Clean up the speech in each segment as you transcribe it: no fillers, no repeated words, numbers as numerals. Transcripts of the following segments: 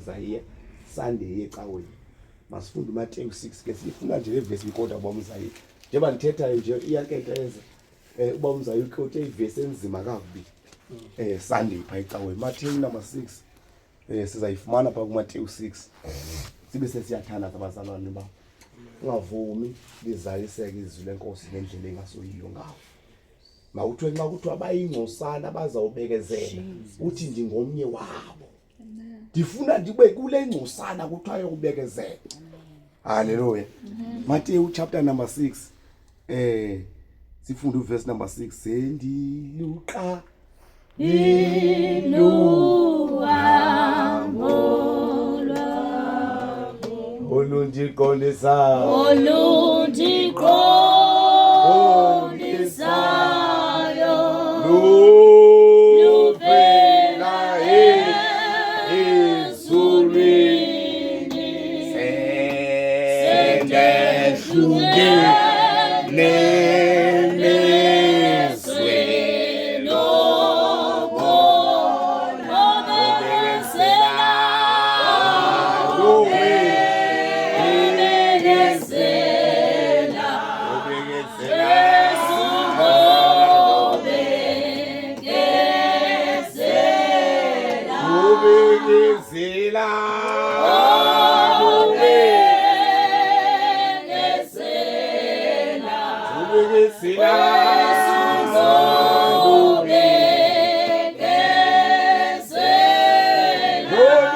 uMzayiya Sunday ecaweni. Masifunde uMateyu 6 ke sifuna nje le vesi kodwa uba uMzayiya. Njengoba ndithethayo nje iyankenteza. Eh uba uMzayiya uquote ivesi enzima kakubi. Eh Sunday pha ecaweni. Mateyu number 6. Eh sizayifumana pha kuMateyu 6. Sibe sesiyathandaza abazalwane ba. Ungavumi lizaliseke izwi lenkosi ngendlela engasoyiyo ngawo. Mawuthiwe nxa kuthiwa bayingcosana bazawubekezela uthi ndingomnye wabo. Ndifuna ndibe kule ngcosana kuthiwa yokubekezela. Haleluya. Mateyu chapter number 6 eh sifunde uverse number 6 sendiluqa olundiqondisa olundiqondisayo luvela ezulwini sendehluke nenezwe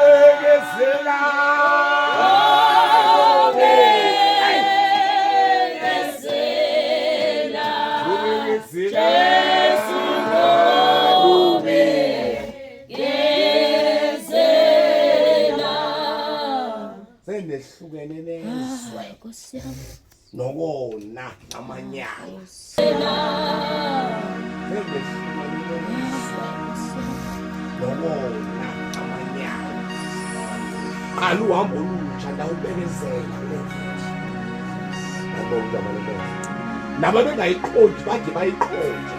Ubekezela Senehlukene nezwe. Nkosi yami. Nokona amanyala. Senehlukene nezwe. Nokona amanyala. Qala uhambo olutsha ndawubekezela kule ndlela. Ngiyabonga igama lenkosi. Nababengayiqondi bade bayiqonde.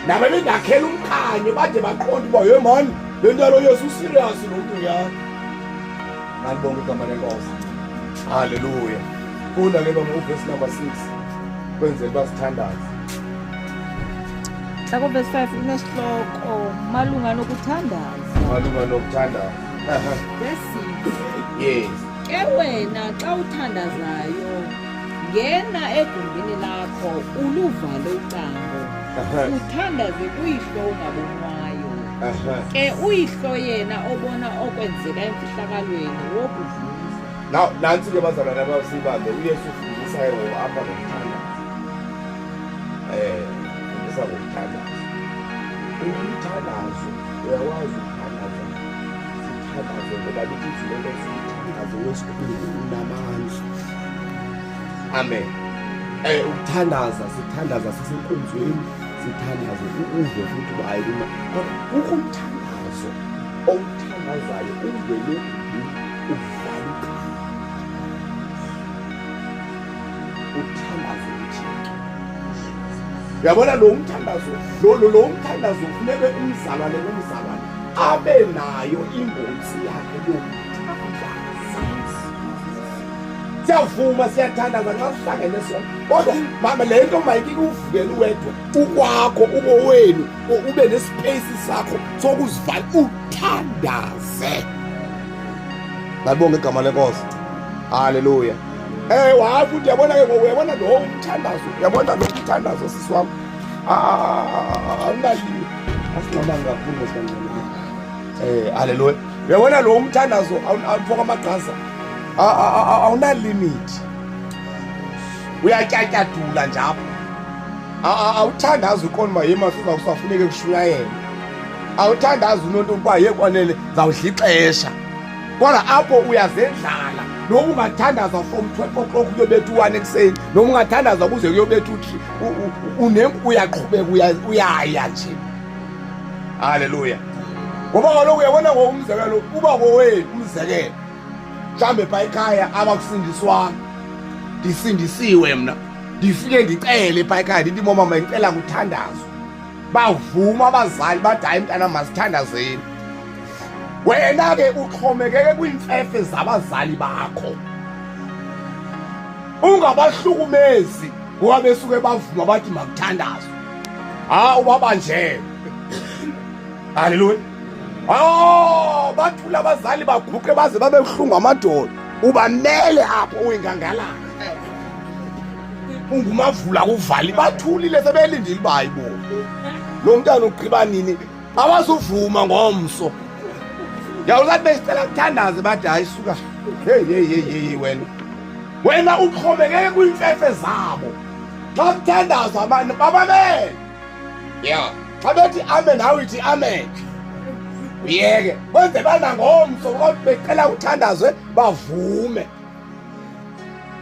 Nababengakhela umkhanyo bade baqonde uba hey man le nto yalo Yesu userious lo mntu nyhani. Malibonge igama lenkosi. Haleluya. Funda ke baba uvesi number 6. Kwenzela uba sithandaze. Xa kuvesi 5 unesihloko malunga nokuthandaza. Malunga nokuthandaza. Verse 6. Yes. Ke wena xa uthandazayo ngena egumbini lakho uluvale ucango uthandaze kuyihlo ongabonwayo. Ke uyihlo yena obona okwenzeka emfihlakalweni wokuvuza. Now nantsi ke bazalwane abasibambe uYesu ufundisa ke ngoku apha ngokuthandaza. Eh ufundisa ngokuthandaza. Umthandazo uyakwazi ukuthandaza sithandaze ngoba lithi izwi lenkosi umthandazo wesikhulu unamandla. Amen. Eh ukuthandaza sithandaza sisenkonzweni sithandaze uve futhi uba hayi kuma kodwa kukho umthandazo owuthandazayo ungene uvala ucango uthandaze uThixo. Uyabona lo mthandazo lo lo lo mthandazo kufuneka umzalwane nomzalwane abe nayo imbonsi yakhe yokuthandaza. Siyavuma siyathandaza nxa sihlangene sonke kodwa mama le nto mayike uvukele uwedwa ukwakho ukowenu ube nespace sakho sokuzivala uthandaze. Malibonge igama lenkosi. Haleluya. Eh hayi futhi uyabona ke ngoku uyabona lo umthandazo uyabona lo umthandazo sisi wam. Awunaliwe. Asingxamanga kakhulu mosikancane. Eh haleluya. Uyabona lo umthandazo awufoka amagqaza. Awunalimit. Uyatyatyadula nje apha. Awuthandazi uqonda uba yema siza kusafuneke kushunyayelwe. Awuthandazi unonto ukuba ye kwanele zawudla ixesha. Kodwa apho uyazendlala noba ungathandaza from 12 o'clock kuyobetha u-1 ekuseni noma ungathandaza kuze kuyobetha u-3 uyaqhubeka uyaya nje. Haleluya. Ngoba kaloku uyabona ngokumzekelo uba kowenu umzekelo mhlawumbe pha ekhaya abakusindiswanga ndisindisiwe mna ndifike ndicele pha ekhaya ndithi momama ndicela kuthandazwe bavuma abazali bathi hayi mntana masithandazeni. Wena ke uxhomekeke kwiimfefe zabazali bakho. Ungabahlukumezi ngoba besuke bavuma bathi makuthandazwe. Ha ubabanjele. Haleluya. Oh, bathula abazali baguqe baze babe buhlungu amadolo. Ubamele apho uyingangalala. Ungumavula kuvali bathulile sebelindile uba hayibo. Lo mntana ugqiba nini? Abazuvuma ngomso. Yawuzathi besicela kuthandaze bathi hayi suka. Hey hey hey hey wena. Wena uxhomekeke kwiimfefe zabo. Xa kuthandazwa abantu babamele. Yeah. Xa bethi amen nawe ithi amen. Uyeke. Kwenze bana ngomso kodwa becela uthandazwe bavume.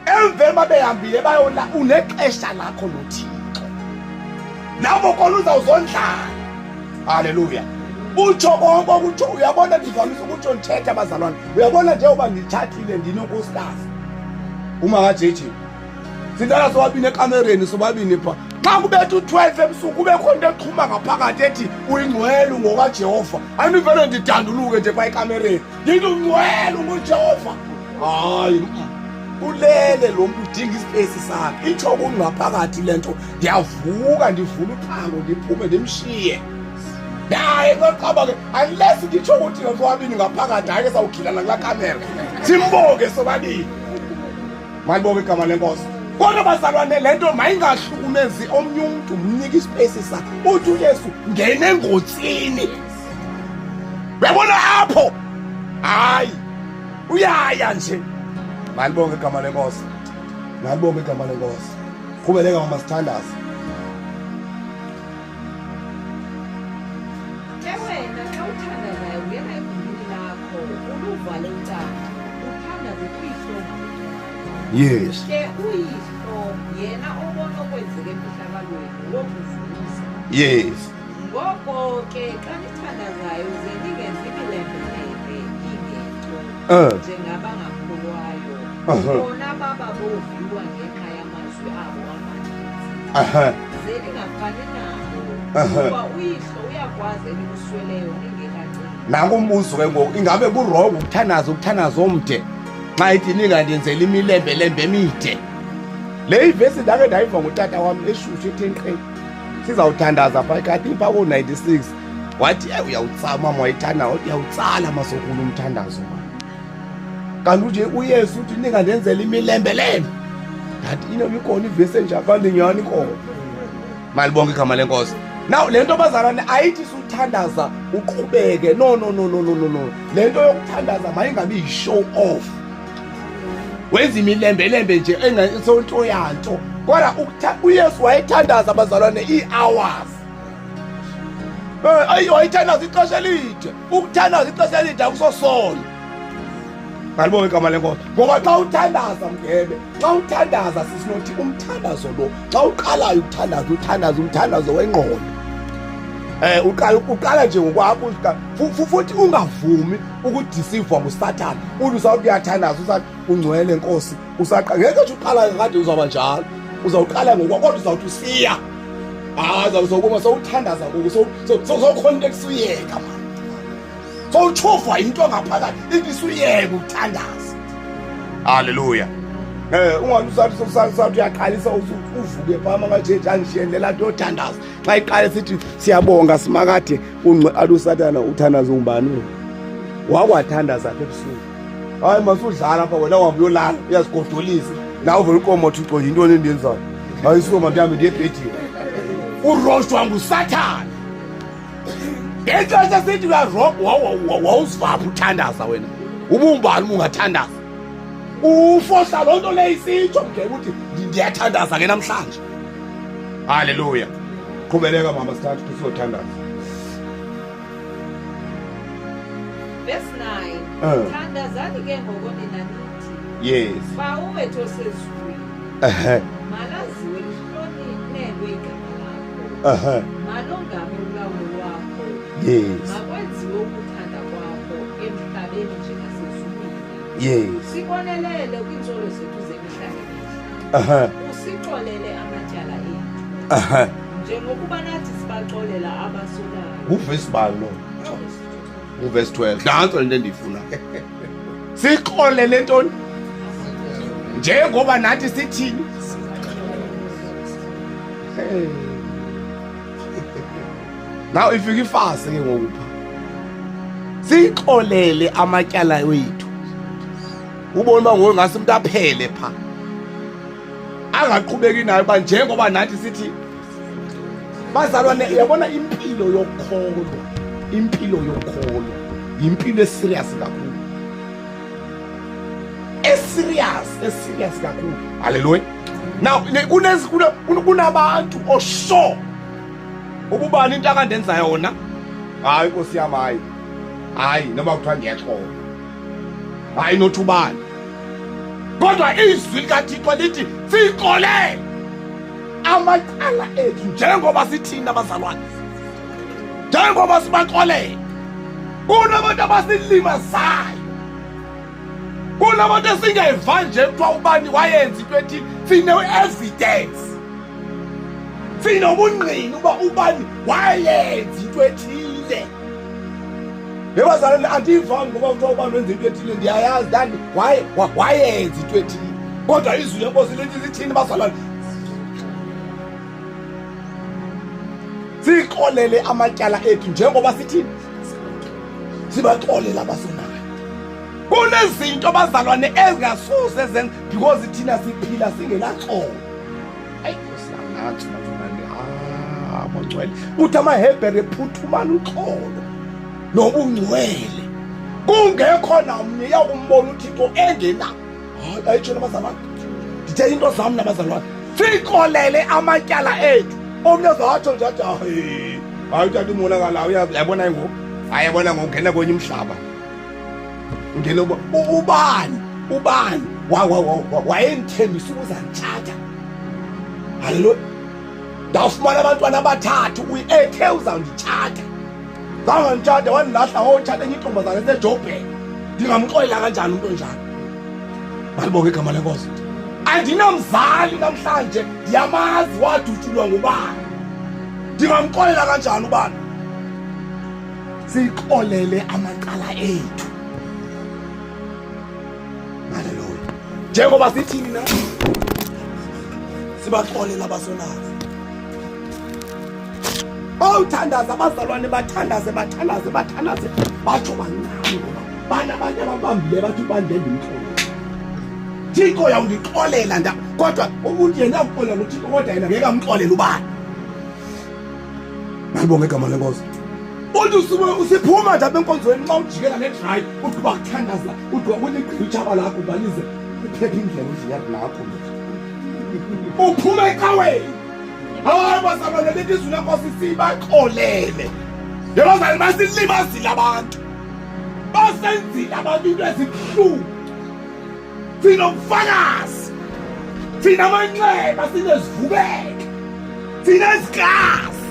Emveni babehambile bayola unexesha lakho noThixo. Nabo kona uzawuzondlala. Haleluya. Utsho konke okutsho uyabona ndivamise ukutsho ndithetha abazalwane. Uyabona njengoba nditshatile ndinonkosikazi. Uma kaJJ. Silala sobabini ekamereni sobabini pha. Xa kubetha u-12 ebusuku kube khona into exhuma ngaphakathi ethi uyingcwele ungokaJehova. Andivele ndidanduluke nje pha ekamereni. Ndithi ungcwele unguJehova. Hayi, ulele lo mntu udinga isipesi sakhe. Itsho kungaphakathi le nto. Ndiyavuka ndivula ucango ndiphume ndimshiye. Naye koqaba ke unless nditsho ukuthi sobabini ngaphakathi hayi ke sawugilana kulaa kamera. Simbonge sobabini. Malibonge igama lenkosi. Kodwa bazalwane le nto mayingahlukumezi omnye umntu, mnike isipesi sakhe. Uthi uYesu ngena engotsini. Uyabona apho? Hayi, uyaya nje. Malibonge igama lenkosi. Malibonge igama lenkosi. Qhubeleka mama sithandaze. Ke wena xa uthandazayo ungena egumbini lakho uluvale ucango uthandaze kuyihlo ongaboniwayo. Yes. Ke uyihlo yena obona okwenzeka emfihlakalweni wokuvuza. Yes. Ngoko ke xa nithandazayo ze ningenzi imilembelembe ingento njengabangakholwayo. Bona baba boviwa ngenxa yamazwi abo amaninzi. Ze ningafani nabo, kuba uyihlo uyakwazi enikusweleyo ningekacingi. Nanku umbuzo ke ngoku, ingabe kurongo ukuthandaza ukuthandaza omde xa ithi ningandenzeli imilembelembe emide? Le ivesi ndake ndayiva ngutata wam eshushu ethe nkqe. Sizawuthandaza phaa I think phaa koo-96 wathi uyawutsala umama wayithanda wathi uyawutsala masokulu umthandazo mama. Kanti nje uYesu uthi ningandenzela imilembelembe. Ndathi inoba ikhona ivesi enjalo kanti nyhani ikhona. Malibonke igama lenkosi. Now le nto bazalwane ayithi suthandaza uqhubeke. No no no no no no no. Le nto yokuthandaza mayingabi yi-show off. Wenza imilembelembe nje engasonto yanto. Kodwa uYesu wayethandaza bazalwane ii-hours. Ayi wayethandaza ixesha elide. Ukuthandaza ixesha elide akusosono. Malibonge igama lenkosi. Ngoba xa uthandaza mgebe, xa uthandaza sisinothi umthandazo lo, xa uqalayo ukuthandaza uthandaza umthandazo wengqondo. Uqala nje ngokwakho futhi ungavumi ukudisivwa nguSathana. Uthi usawuthi uyathandaza usathi ungcwele Nkosi, usaqa ngeke nje uqala kade uzawuba njalo. Uzawuqala ngokwakho kodwa uzawuthi usiya. Hayi uzawubona sowuthandaza ngoku sowukhona into ekusuyeka mani. Sowutshova into ngaphakathi ithi isuyeka ukuthandaza. Haleluya. Ungathi usathi uyaqalisa uvuke phaa makajeje andishiye ndlela nto yothandaza. Xa iqale sithi siyabonga simakade athi uSathana uthandaza ungubani wena? Wakwathandaza apha ebusuku. Hayi masudlala apha wena uhambe uyolala uyazigodolisa. Nawe uvele uqoma Thixo yintoni endiyenzayo? Hayi suka mandihambe ndiye ebhedini. Uroshwa nguSathana. Ngexesha sithi wawuzivapha uthandaza wena. Ubumbani ungathandaza. Ufohla loo nto leyo isitsho mgebe ukuthi ndiyathandaza ke namhlanje. Haleluya. Qhubeleka mama sithathu sizothandaza. Verse 9. Thandazani ke ngoko nina nithi. Yes. Bawo wethu osezulwini. Malaziwe lihlonelwe igama lakho. Malongame ulawulo lwakho. Yes. Makwenziwe ukuthanda kwakho emhlabeni njengasezulwini. Yes. Sibonelele kwiintswelo zethu zemihla ngemihla. Usixolele amatyala ethu. Njengokuba nathi sibaxolela abasolayo. Nguvesi bani lo? Uvesi 12. Nantso into endiyifuna. Sixolele ntoni? Njengoba nathi sithini? Hey. Now ifika ifase ke ngoku pha. Sixolele amatyala wethu. Ubona uba ngoku ngase umuntu aphele pha. Angaqhubeki nayo uba njengoba nathi sithi bazalwane, uyabona impilo yokholwa, impilo yokholwa yimpilo eserious kakhulu, eserious, eserious kakhulu. Haleluya. Now kunabantu osho ububani into akandenza yona, hayi nkosi yam, hayi hayi, noma kuthiwa ndiyaxola, hayi nothi ubani, kodwa izwi likaThixo lithi sixolele amacala ethu njengoba sithina abazalwane, njengoba sibaxolele. Kunabantu abasilimazayo, kunabantu esingeva nje kuthiwa ubani wayenza into ethile, sine-evidence, sinobungqina uba ubani wayenza into ethile. Yebazalwane, andiyivanga ngoba kuthiwa ubani wenza into ethile, ndiyayazi ndandi wayenza into ethile, kodwa izwi lenkosi lithi lithini bazalwane? Sixolele amatyala ethu njengoba sithini sibaxolela abasonayo. Kunezinto bazalwane ezingasoze zenza because thina siphila singenaxolo. Ayi nkosi yam, nantsi bazalwane, ah bongcwele, uthi amaHebhere phuthumani uxolo nobungcwele, kungekho namnye yakumbona uThixo engena. Hayi, ayitsho nabazalwane, ndithe into zam nabazalwane, sixolele amatyala ethu. Omnye zatsho nje athi hayi hayi utata umonakala, uyabona ngoku, hayi yabona ngoku ngena kwenye umhlaba, ngena ubani ubani wayendithembisa ukuzanditshata. Haleluya. Ndawufumana abantwana abathathu, ethe uzawunditshata, zanganditshata, wandilahla, wotshata enye intombazana esejobheni. Ndingamxolela kanjani umntu onjalo? Malibonge igama lenkosi. Andinamzali namhlanje, ndiyamazi wadutyulwa ngubani. Ndingamxolela kanjani ubani? Sixolele amacala ethu. Haleluya. Njengoba sithini na sibaxolela abasonayo. Bawuthandaza abazalwane, bathandaze bathandaze bathandaze, batsho bancane ngoba bana abanye ababambile, bathi ubani ndimxolele Thixo, uyawundixolela nda, kodwa umuntu yena uyakuxolela uThixo, kodwa yena ngeke amxolele ubani. Malibonge igama lenkosi. Uthi usuke usiphuma nje apha enkonzweni, xa ujikela ngedrayi, ugqiba kuthandaza, ugqiba kuligqila utshaba lakho ubalize uphepha indlela udliya lakho uphuma ecaweni. Hayi bazalwane, lithi izwi lenkosi sibaxolele. Yebazalwane, basilibazile abantu, basenzile abantu into ezibuhlungu. Sinobufakazi thina, amanxeba sinezivubeke, sinezikazi,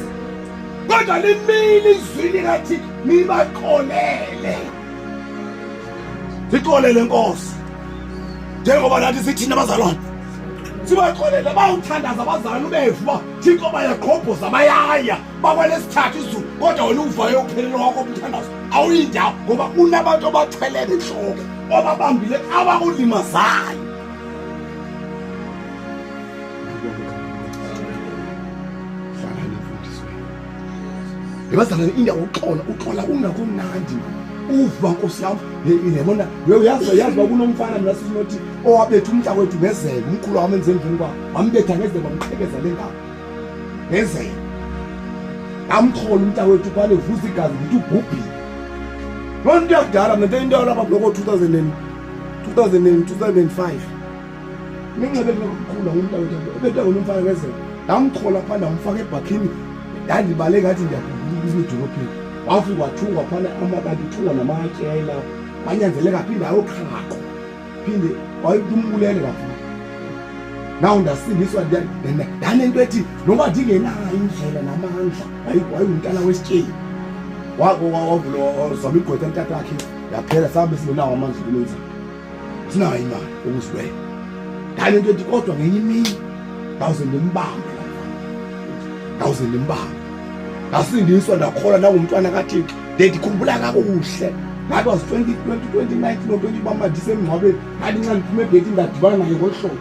kodwa limile izwi likaThixo, nibaxolele. Sixolele Nkosi njengoba nathi sithina abazalwane sibaxolele. Bawuthandaza abazalwane, ubevu uba Thixo bayaqhobhoza, bayaya bakwelesithathu izulu, kodwa wena uvayo uphelelo wakho umthandazo awuyindawo, ngoba unabantu obathwelele entloko, obabambile, abakulimazayo. Hlalani emfundisweni ebazalwane, indawo uxola, uxola kungakumnandi uva nkosi yam. Yabona, uyazi, yazi uba kunomfana mna sisinothi owabetha umnta wethu ngezele, umkhulu wam enze emveni kwabo, wambetha ngezele, wamqhekeza le ndawo ngezele, amxhola umnta wethu phana evuza igazi, ndithi ubhubhile. Loo nto yakudala mna, into yalapha bloko 2000 and 2005, minxebe mkhulu ngumnta wethu ebetha ngomfana ngezele, ndamchola phana, ndamfaka ebhakhini, ndandibale ngathi ndiyabhubhula edolophini, wafika wathungwa phana amabantu, uthungwa namatye ayilapho, wanyanzeleka phinde ayoqhaqhwa, phinde wayumbulele lapho. Naw ndasindiswa, ndanento ethi noba ndingenayo indlela namandla, wayengumntana wesityebi, wazama igqwetha ntatakhe, yaphela, sabe singenawo amandla okumenza, sinayo imali yokuzilwela. Ndanento ethi kodwa ngenye imini ndawuze ndimbambe la mfana, ndawuze ndimbambe. Ndasindiswa, ndakholwa, ndangumntwana kaThixo. Ndikhumbula kakuhle. That was 2019 or 20 uba ndisemngcwabeni. Ndathi nxa ndiphuma egeyithini ndadibana naye ngolu hlobo.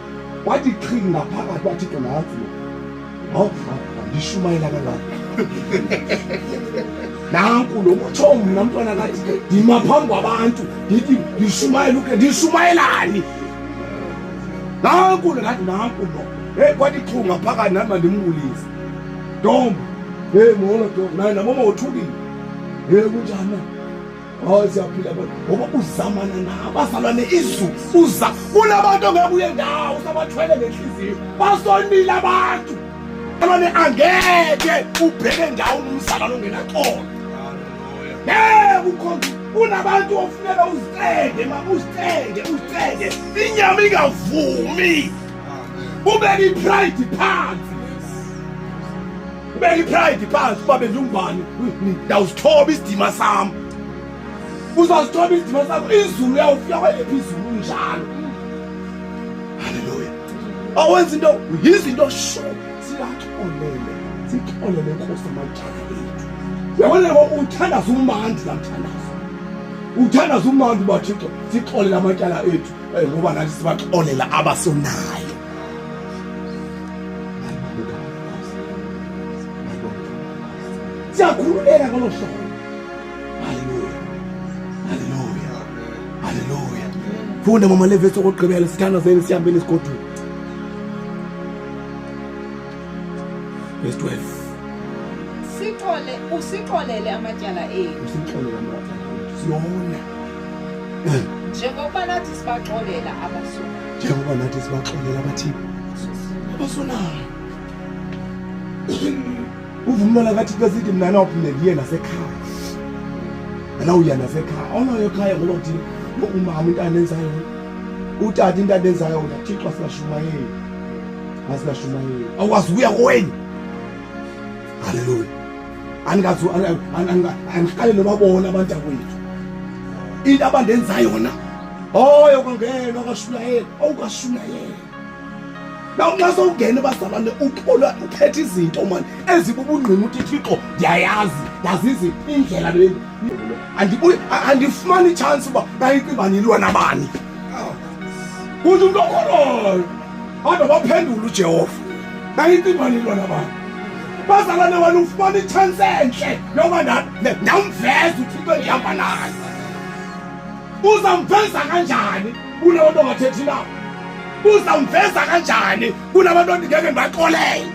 Wathi xhi ngaphakathi wathi Thixo nantsi lo. Hawu, ndishumayela kangaka. Nanku lo kutsho mna mntwana kathi ndima phambi kwabantu ndithi ndishumayela ukhe ndishumayelani. Nanku lo ngathi nanku lo. Hey kwathi xhu ngaphakathi nami mandimbulise. Ntombi. Hey molo ntombi. Naye namama wothukile. Hey kunjani na? Hayi siyaphila kodwa ngoba uzamana nabo abazalwane izulu uza kunabantu ongeke uye ndawo usabathwele ngenhliziyo basonile abantu mzalwane angeke ubheke ndawo umzalwane ongenaxolo ngeke ukhonze kunabantu ofuneka uzicenge ma uzicenge uzicenge inyama ingavumi ubeke ipride phansi ubeke ipride phansi uba bendingubani ndawusithoba isidima sam uzasithoba isidima sakho izulu uyawufika kweliphi izulu unjalo haleluya awenza into yizinto sho siyaxolele sixolele nkosi amatyala ethu uyabona ngoku uthandaza umandi laa mthandazo uthandaza umandi uba thixo sixolele amatyala ethu eh, ngoba nathi sibaxolela abasonayo siyakhululeka ngolo hlobo haleluya haleluya haleluya funda mama le vesi okugqibela sithandazeni sihambeni esigodweni verse 12 Sixole usixolele amatyala ethu. Usixolele amatyala ethu. Siyona. Njengokuba nathi sibaxolela abasonayo. Njengoba nathi sibaxolela abathini? Abasonayo. Uvumela kathi xa sithi mna nawuphinde ndiye nasekhaya. Nawuya nasekhaya. Awunayo ekhaya ngoba uthini? Umama into anenza yona. Utata into anenza yona. Thixo asingashumayeli. Asingashumayeli. Awukwazi ukuya kowenu. Haleluya. Andikazu andiqale nobabona abantakwethu. Into abandenza yona. Oh, kangena akashumayeli. Awukashumayeli. Nawunxa sowungena ebazalwane uxola uphethe izinto mani ezibubungqina uthi Thixo ndiyayazi ndazizi indlela le andibuyi andifumani itshansi uba nayicinga nilwa nabani uthi umntu okholwayo kodwa baphendula uJehova nayicinga nilwa nabani bazalwane wena ufumana itshansi entle yoba ndamveza uThixo endihamba naye uzamveza kanjani kunabantu ongathethi nabo uzamveza kanjani kunabantu ondingeke ndibaxolele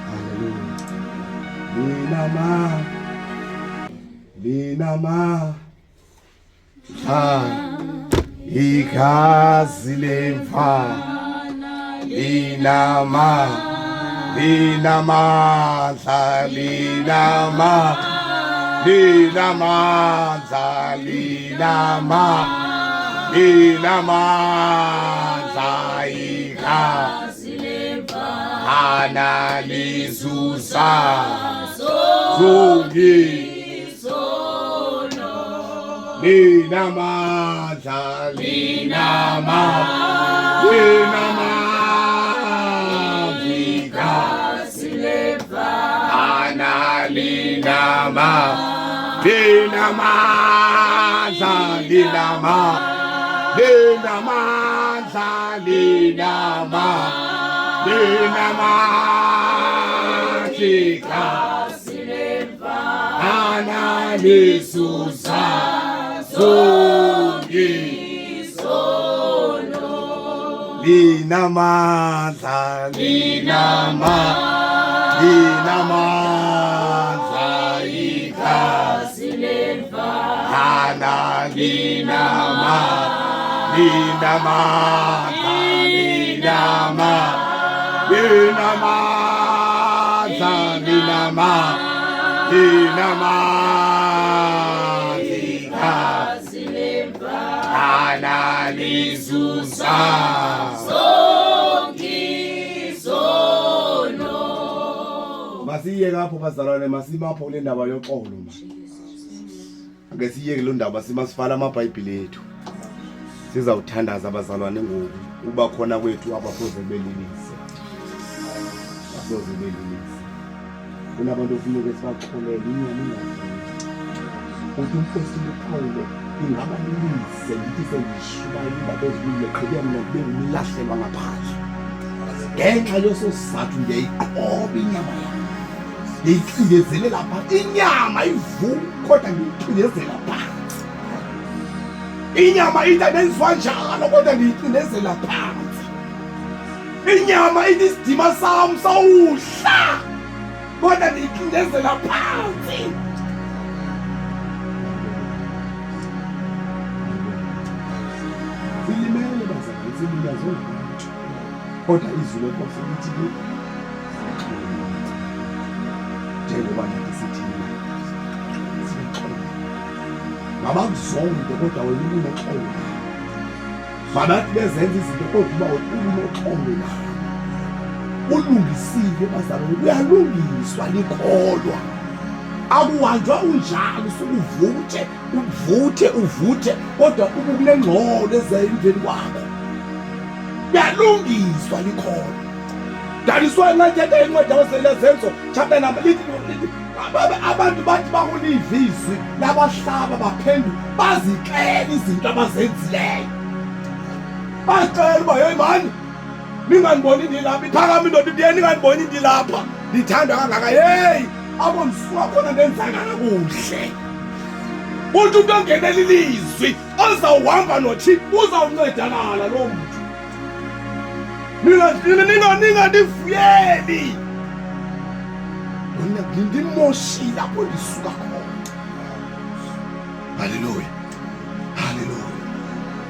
haleluya linama linama Igazi lemfana linama linamandla linama linamandla linama linamandla igazi lemfana lizuza zonke linamandla linama linamandla ana linama linamandla linama linamandla linama linamandla Analisusa zonke izono linamandla linama linamandla igazi lemvana linama linamandla linama linamandla linama linamandla zonke izono Masiye kapho bazalwane masimapho kule ndaba yoxolo ma. Ake siyeke lo ndaba simasifala amaBhayibhile ethu. Sizawuthandaza abazalwane ngoku uba khona kwethu apha soze belilise. Soze belilise. Kunabantu ofuneke sibaxolele inyama ingavumi. Uthi umpostile uPawule ingaba lilize ndithi sendishumayela iindaba ezilungileyo qheke mna ndibe ngumlahlelwa ngaphandle. Ngenxa yeso sizathu ndiyayiqoba inyama yam. Ndiyicindezelela phantsi. Inyama ivuka kodwa ndiyicindezela phantsi. Inyama ithi andenziwa njalo kodwa ndiyicindezela phantsi. Inyama ithi isidima sam sawuhla kodwa ndiyicindezela phantsi. Silimele bazalwane, silinyazwe ngabantu. Kodwa izwi lenkosi lithi ke njengoba nathi sithina sinoxolo. Mabakuzonde kodwa wena ubunoxolo. Mabathi bezenza izinto kodwa uba wena ubunoxolo nabo. Ulungisile bazalwane, kuyalungiswa likholwa. Akuhanjwa unjalo usuke uvuthe uvuthe uvuthe kodwa ubukule ngxolo eza emveni kwakho. Kuyalungiswa likholwa. That is why nxa thetha incwadi yabaselenzenzo chapter number lithi lithi abantu bathi bakuliva izwi labahlaba baphendula bazixela izinto abazenzileyo. Bazixela uba heyi mani ningandiboni ndilapha iphakama indoda ithi ningandiboni ndilapha ndithandwa kangaka heyi apho ndisuka khona ndenzanga kakuhle. Uthi umntu ongenela ilizwi ozawuhamba noThixo uzawuncedakala loo mntu. Ningandivuyeli. Ndimoshile apho ndisuka khona. Haleluya. Haleluya.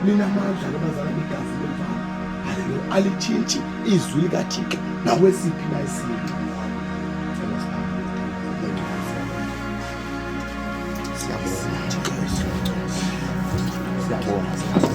Linamandla ke bazalwane igazi lemvana. Haleluya. Alitshintshi izwi likaThixo nakwesiphi na isimo. Siyabonga Thixo. Siyabonga.